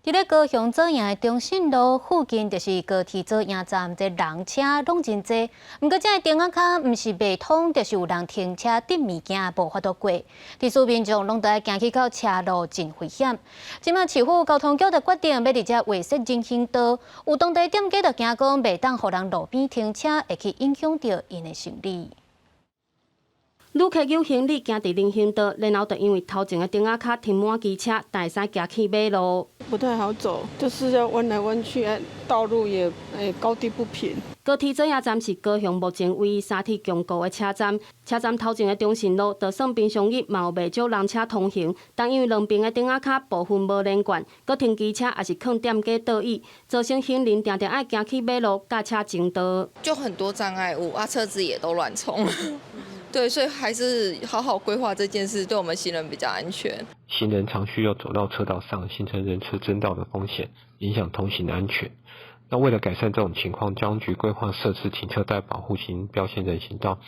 佇咧高雄左營的中信路附近，就是高鐵左營站，這人車攏真濟。毋過，這个燈仔跤毋是袂通，就是有人停車擲物件，無法度過。佇市民眾攏著愛行去到車路，真危險。這馬市府交通局就決定欲佇遮劃設人行道，有當地店家就驚講袂當予人路邊停車，會去影響著𪜶的生理。旅客有行李行佇人行道，然後就因為頭前的燈仔跤停滿機車，才會使行去馬路。不太好走，就是要彎來彎去，道路也高低不平。高鐵左營站是高雄目前唯一三鐵共構的車站，車站頭前的中信路，就算平常日嘛有袂少人車通行，但因為兩邊的燈仔跤部分無連貫，閣停機車抑是囥店家桌椅，造成行人定定愛行去馬路佮車爭道。就很多障礙物啊，車子也都亂衝。對，所以還是好好規劃這件事，對我們行人比較安全。行人常需要走到車道上，形成人車爭道的風險，影響通行安全。那為了改善這種情況，交通局規劃設置停車帶保護型標線人行道，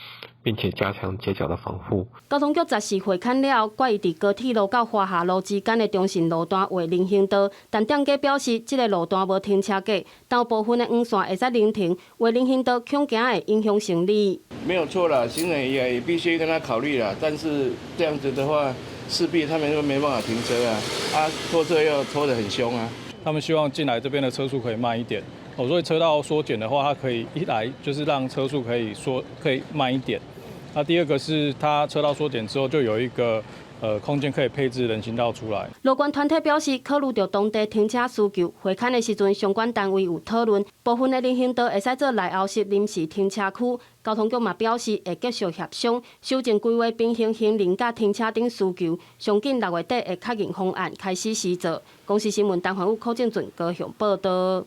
並且加強街角的防護。交通局十四會勘了後，決議佇高鐵路到華夏路之間的中信路段劃人行道，但店家表示，這个路段無停車格，但有部分的黃線會使臨停，劃人行道恐驚會影響生理。沒有錯啦，行人也必須跟他考慮啦，但是這樣子的話，勢必他們都沒辦法停車啊，啊，拖車又拖得很兇啊。他們希望進來這邊的車速可以慢一點，哦，所以車道縮減的話，它可以一來就是讓車速可以縮，可以慢一點。那第二個是它車道縮減之後，就有一個空間可以配置人行道出來。路權團體表示，考慮著當地停車需求，會勘的時陣，相關單位有討論，部分的人行道會使做內後式臨時停車區。交通局嘛表示會繼續協商，修正規劃平衡行人佮停車等需求，上緊6月底會確認方案開始實作。公視新聞陳環宇、柯正俊高雄報導。